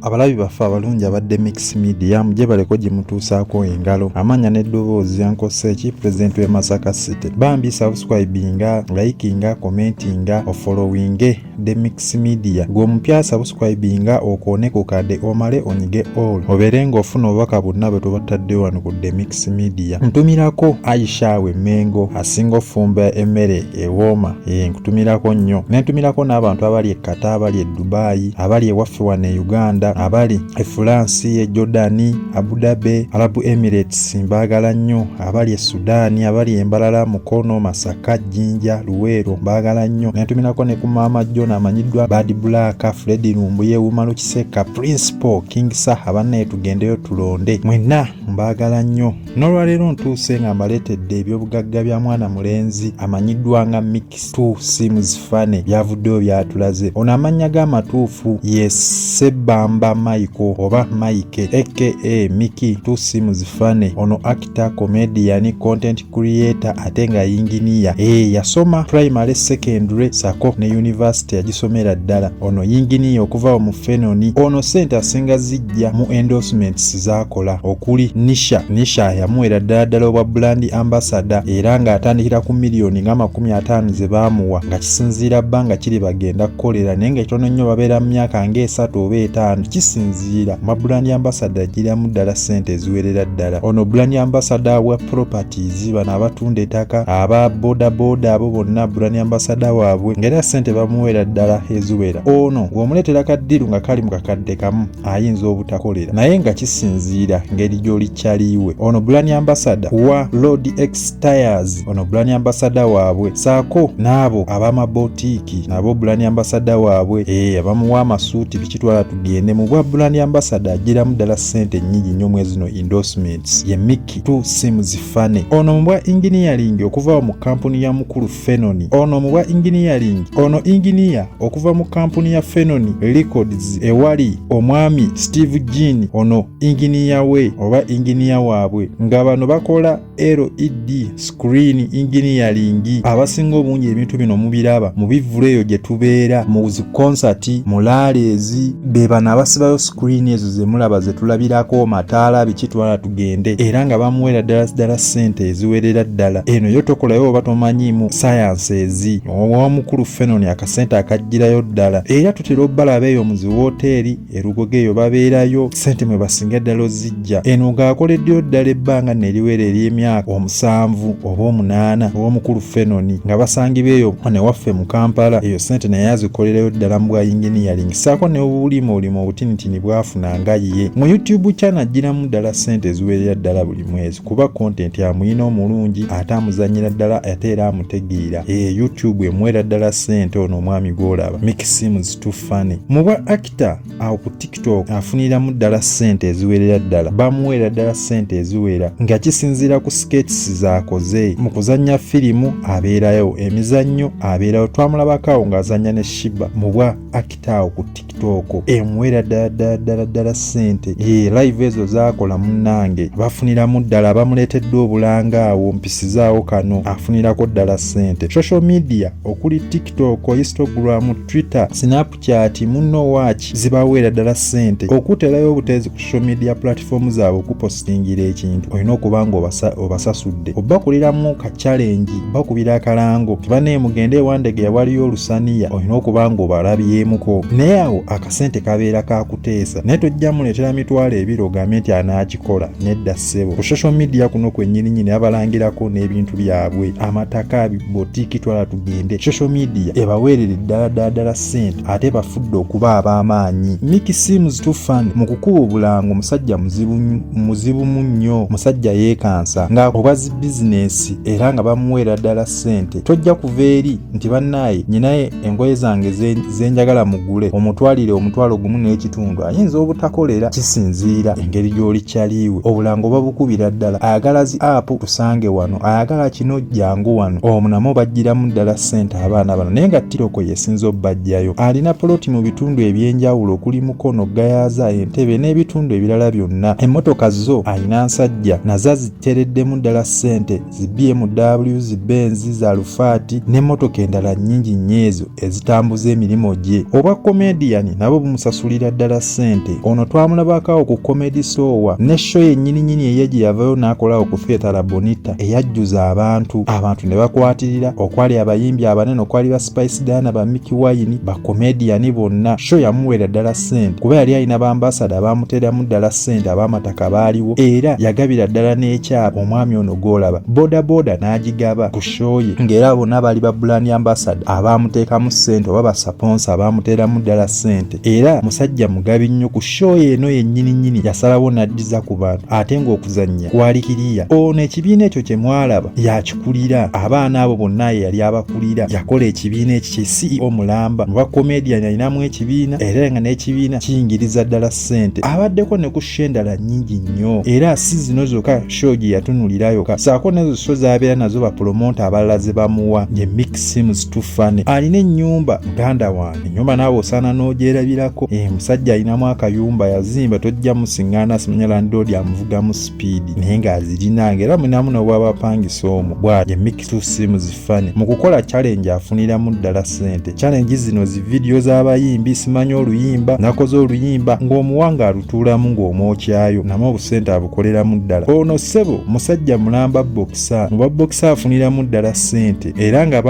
Abalabi baffe abalungi aba Demix Media mujebaleko gyemutuusaako engalo amanya n'eddoboozi Uncle Seki president w'e Masaka City. Bambi subscribinga, likinga, commentinga, ofollowinge Demix Media. Gwe omupya subscribinga okoone ku kade omale onyige all obeere ng'ofuna obubaka bwonna bwe tubatadde wano ku Demix Media. Ntumirako Aisha we Mengo asinga ofumba emmere ewooma, nkutumirako nnyo. Ne ntumirako n'abantu abali e Qatar, abali e Dubai, abali ewaffe wano e Uganda, abali e France, e Jordan, Abu Dhabi, Arab Emirates, mbaagala nnyo, abali e Sudan, abali e Mbarara, Mukono, Masaka, Jinja, Luweero, mbaagala nnyo. Ne ntumirako ne ku Maama John amanyiddwa Bad Black, Fred Lumbuye, Umaru Kiseka, Principal King Saha, bannaye tugendeyo tulonde. Mwenna mbaagala nnyo. N'olwaleero ntuuse nga mbaleetedde ebyobugagga bya mwana mulenzi amanyiddwa nga Mix 2 Sims Funny byavuddeyo byatulaze. Ono amannya ge amatuufu ye Ssebbamba Michael oba Mike aka Mickey 2 Sims Funny. Ono actor, comedian, content creator ate nga yinginiya. Yasoma primary, secondary sako ne university yagisomera ddala. Ono yinginiya okuva mu Fenon. Ono ssente asinga zijja mu endorsements z'akola okuli Nisha. Nisha yamuweera ddala ddala obwa brand ambassador era ng'atandikira ku miliyoni nga 50 ze baamuwa nga kisinziira bbanga kiri bagenda kukolera, naye nga kitono nnyo babeera mu myaka nga 3 oba 5 kisinziira. Mwa brand ambassador agiramu ddala ssente eziwerera ddala. Ono brand ambassador wa properties, bano abatunda ettaka, aba boda boda, abo bonna brand ambassador waabwe, ng'era ssente bamuweera ddala eziwera. Ono bw'omuleetera ka deal nga kali mu kakadde kamu ayinza obutakolera, naye nga kisinziira ngeri gy'oli kyaliiwe. Ono brand ambassador wa Road X Tires, ono brand ambassador waabwe saako n'abo ab'amabotiiki nabo brand ambassador waabwe, abamuwa amasuuti bikitwala tugende mu bwa brand ambassador agiramu ddala ssente nnyingi nnyo mu zino endorsements. Ye Mickey 2 Sims Funny. Ono mu bwa engineering okuva mu kampuni ya mukulu Fenon. Ono mu bwa engineering, ono engineer okuva mu kampuni ya Fenon Records ewali omwami Steve Jean. Ono engineer we oba engineer waabwe, nga bano bakola LED screen engineering. Abasinga obungi ebintu bino mubiraba mu bivvulu eyo gye tubeera, mu zi concert, mu rallies, be bano abasibayo screen ezo ze mulaba ze tulabirako mataala bikitwala tugende, era nga bamuweera ddala ddala ssente eziwerera ddala. Eno yo tokolayo oba tomanyiimu sciences. Owamukulu Fenon akasente akagirayo ddala, era tutera obbalaba eyo mu ziwooteeri erugogo eyo babeerayo, ssente mwe basinga ddala ozijja. Eno ng'akoleddeyo ddala ebbanga neriwera ery'emyaka 7 oba 8 ow'omukulu Fenon, nga basangibwa eyo newaffe mu Kampala. Eyo ssente naye azikolerayo ddala mu bwa engineering saako ne obulimu olimu obutinitini bwafuna nga ye mu YouTube channel agiramu ddala ssente eziwerera ddala buli mwezi, kuba content amuyina omulungi ate amuzanyira ddala ate era amutegeera. YouTube emuweera ddala ssente. Ono omwami gw'olaba Mickey Sims Too Funny mu bwa actor awo ku TikTok afuniramu ddala ssente eziwerera ddala, bamuweera ddala ssente eziwera nga kisinziira ku sketches z'akoze. Mu kuzannya firimu abeerayo, emizannyo abeerayo, twamulabako awo ng'azannya ne Shiba. Mu bwa actor awo ku TikTok emuweera ddala ddala ddala ddala ssente. Live ezo zaakola munnange bafuniramu ddala, bamuleetedde obulanga awo mpisizaawo kano afunirako ddala ssente. Social media okuli TikTok, Instagram, Twitter, Snapchat, munno waaki zibaweera ddala ssente. Okuteerayo obuteezi ku social media platform zaabwe okupostingira ekintu olina okuba nga obasasudde, obakuliramu ka challenge, bakubira akalango tibannaye mugende ewandege yawaliyo olusaniya, olina okuba nga obalabyemuko, naye awo akasente kabeera kakuteesa, naye tojja muleetera 20,000 ogambe nti anaakikola. Nedda ssebo. Ku social media kuno kwennyininyini abalangirako n'ebintu byabwe, amataka, botiiki, twala tugende. Social media ebaweerere ddala ddala ddala ssente ate bafudde okuba ab'amaanyi. Mickey Sims Too Funny mu kukuba obulango musajja muzibu mu nnyo, musajja yeekansa nga obwa zi bizinesi era nga bamuweera ddala ssente. Tojja kuva eri nti bannaaye nyinaye engoye zange zenjagala mugule, omutwalire 1.5 omutwalo, ayinza obutakolera, kisinziira engeri gy'oli kyaliiwe. Obulango babukubira ddala, ayagala zi app tusange wano, ayagala kino jangu wano, omwo namo bagiramu ddala ssente abaana bano, naye nga TikTok yesinza obbajjayo. Alina poloti mu bitundu ebyenjawulo okuli Mukono, Gayaza, Entebe n'ebitundu ebirala byonna. Emmotoka zo alina nsajja nazo aziteereddemu ddala ssente, zi BMW, zi Benz, za Alphard n'emmotoka endala nnyingi nnyo ezo ezitambuza emirimu gye. Obwa comedian Comedian nabo bumusasulira ddala ssente. Ono twamulabako awo ku Comedy Store ne show yennyininyini eye gye yavayo n'akolawo ku Theatre La Bonita eyajjuza abantu, abantu ne bakwatirira, okwali abayimbi abanene, okwali ba Spice Diana, ba Mickey Wine, ba comedian bonna. Show yamuweera ddala ssente kuba yali alina ba ambassador abamuteeramu ddala ssente, ab'amataka baaliwo, era yagabira ddala n'ekyapa omwami ono gw'olaba, bodaboda n'agigaba ku show ye, ng'era bonna baali ba brand ambassador abaamuteekamu ssente oba ba sponsor abaamuteeramu ddala ssente. Era musajja mugabi nnyo. Ku show eno yennyini nnyini yasalawo n'addiza ku bantu, ate ng'okuzannya kwali kiriya. Ono ekibiina ekyo kye mwalaba yakikulira, abaana abo bonna ye yali abakulira, yakola ekibiina ekyo kye CEO mulamba mu bakomedian, alinamu ekibiina era nga n'ekibiina kiyingiriza ddala ssente. Abaddeko ne ku show endala nnyingi nnyo, era si zino zokka show gye yatunulira yokka, saako nezo show z'abeera nazo bapromoter abalala ze bamuwa. Ye Mickey Seems Too Funny alina ennyumba, muganda wange, ennyumba naawe osaana n'ogyerabirako. Musajja alinamu akayumba yazimba, tojja musiŋŋaana simanya landlord amuvugamu speed, naye ng'azirina, ng'era mulinamu n'obwabapangisa omwo. Bwa ye Mickey Two Seems Funny. Mu kukola challenge afuniramu ddala ssente. Challenge zino zi vidiyo z'abayimbi, simanyi oluyimba nakoze oluyimba ng'omuwanga alutuulamu ng'omwokyayo, namu obusente abukoleramu ddala. Ono ssebo musajja mulamba boxer, mu baboxer afuniramu ddala ssente, era nga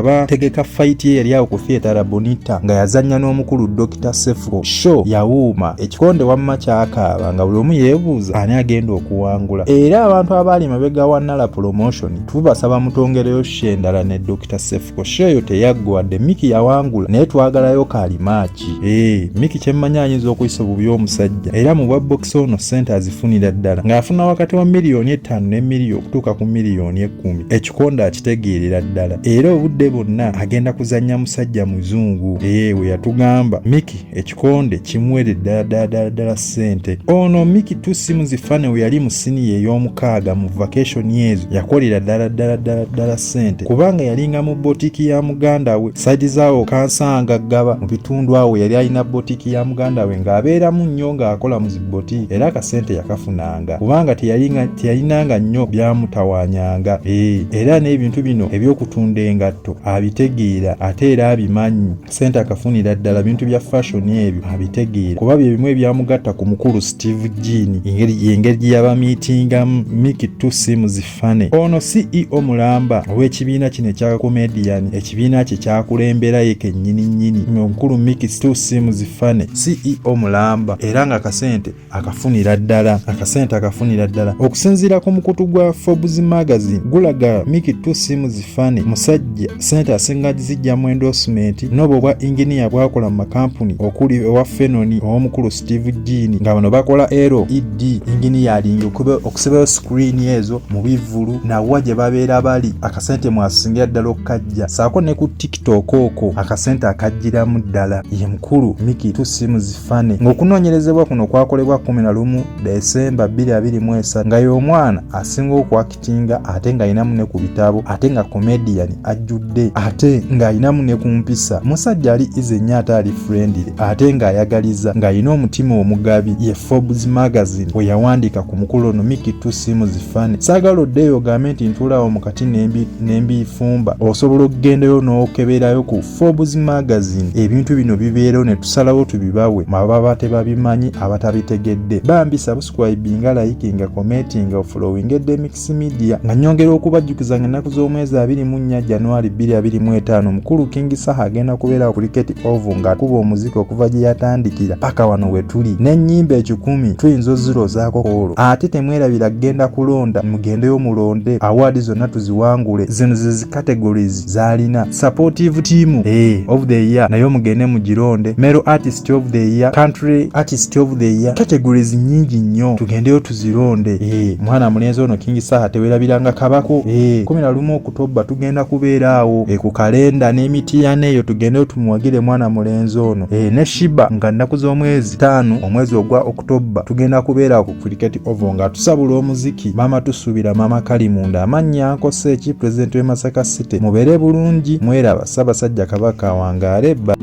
bategeka fight ye yali awo ku Theatre La Bonita nga yazannya n'omukulu Dr Sefo. Show yawuuma ekikonde, wamma kyakaaba nga buli omu yeebuuza ani agenda okuwangula. Era abantu abaali mabega wa Nala Promotion tubasaba mutongereyo show endala ne Dr Sefo. Show eyo teyaggwa, wadde Mickey yawangula, naye twagalayo kalimaaki. Mickey kyemmanyi ayinza okuyisa obubi omusajja. Era mu bwa boxer ono ssente azifunira ddala, ng'afuna wakati wa 5 miliyoni ne miliyoni okutuuka ku 10 miliyoni. Ekikonde akitegeerera ddala, era obudde bwonna agenda kuzannya musajja muzungu. We yatugamba Mickey ekikonde kimuwere ddala ddala ddala ddala ssente. Ono Mickey Two Seems Funny we yali mu siniya ey'omukaaga mu vacation ezo yakolera ddala ddala ddala ddala ssente, kubanga yalinga mu boutique ya muganda we side zaawo Kansanga Ggaba mu bitundu awo. Yali alina boutique ya muganda we ng'abeeramu nnyo ng'akola mu zi boutique, era akasente yakafunanga kubanga teyalinanga nnyo byamutawaanyanga. Era n'ebintu bino eby'okutunda engatto abitegeera, ate era abimanyi, ssente akafunira ddala. Bintu bya fashion ebyo abitegeera, kuba bye bimu ebyamugatta ku mukulu Steve Jean, engeri gye yabamiitingamu. Mickey Two Seems Funny ono CEO mulamba ow'ekibiina kino ekya comedian, ekibiina kye kyakulembera ye kennyini nnyini, omukulu Mickey Two Seems Funny, CEO mulamba, era nga akasente akafunira ddala, akasente akafunira ddala. Okusinziira ku mukutu gwa Forbes Magazine gulaga Mickey Two Seems Funny musajja sente asinga zijja mu endorsement n'obwo bwa engineer bwakola mu makampuni okuli owa Fenon ow'omukulu Steve Jean, nga bano bakola LED engineering, okusibayo screen ezo mu bivvulu nawa gye babeera bali, akasente mwasingira ddala okukajja, saako ne ku TikTok okwo akasente akagiramu ddala. Ye mukulu Mickey Two Seems Funny, ng'okunoonyerezebwa kuno kwakolebwa 11 Desemba 2023, nga y'omwana asinga okwakitinga, ate ng'alinamu ne ku bitabo, ate nga comedian ajjudde, ate ng'alinamu ne ku mpisa. Musajja ali easy nnyo, ate ali friendly, ate ng'ayagaliza, ng'alina omutima omugabi. Ye Forbes Magazine we yawandiika ku mukulu ono Mickey Two Seems Funny. Saagala oddeeyo ogambe nti ntuulaawo mu kati n'embifumba. Osobola okugendayo n'okeberayo ku Forbes Magazine, ebintu bino bibeerawo ne tusalawo tubibawe ababa tebabimanyi, abatabitegedde. Bambi subscribinga, likinga, commentinga, ofollowinga Demix Media. Nga nyongera okubajjukiza nga ennaku z'omwezi 24 January 2025 mukulu King Saha agenda kubeera ku Cricket Oval ng'akuba omuziki okuva gye yatandikira paka wano we tuli n'ennyimba 100 tuyinza ozirozaako olwo. Ate temwerabira kugenda kulonda, mugendeyo mulonde, award zonna tuziwangule. Zino ze categories z'alina: supportive team of the year, naye mugende mugironde, male artist of the year, country artist of the year, categories nyingi nnyo, tugendeyo tuzironde. Mwana mulenzi ono King Saha tewerabiranga kabako. 11 Okutoba tugenda kubeera awo ku kalenda n'emitiyana eyo, tugendeyo tumuwagire mwana mulenzi ono. Ne Sheebah nga nnaku z'omwezi 5 omwezi ogwa Okutoba tugenda kubeera ku Cricket Oval nga tusabula omuziki. Maama tusuubira maama Kalimunda amannya nkose eki president w'e Masaka City. Mubeere bulungi, mweraba. Ssaabasajja Kabaka awangaale. Ba.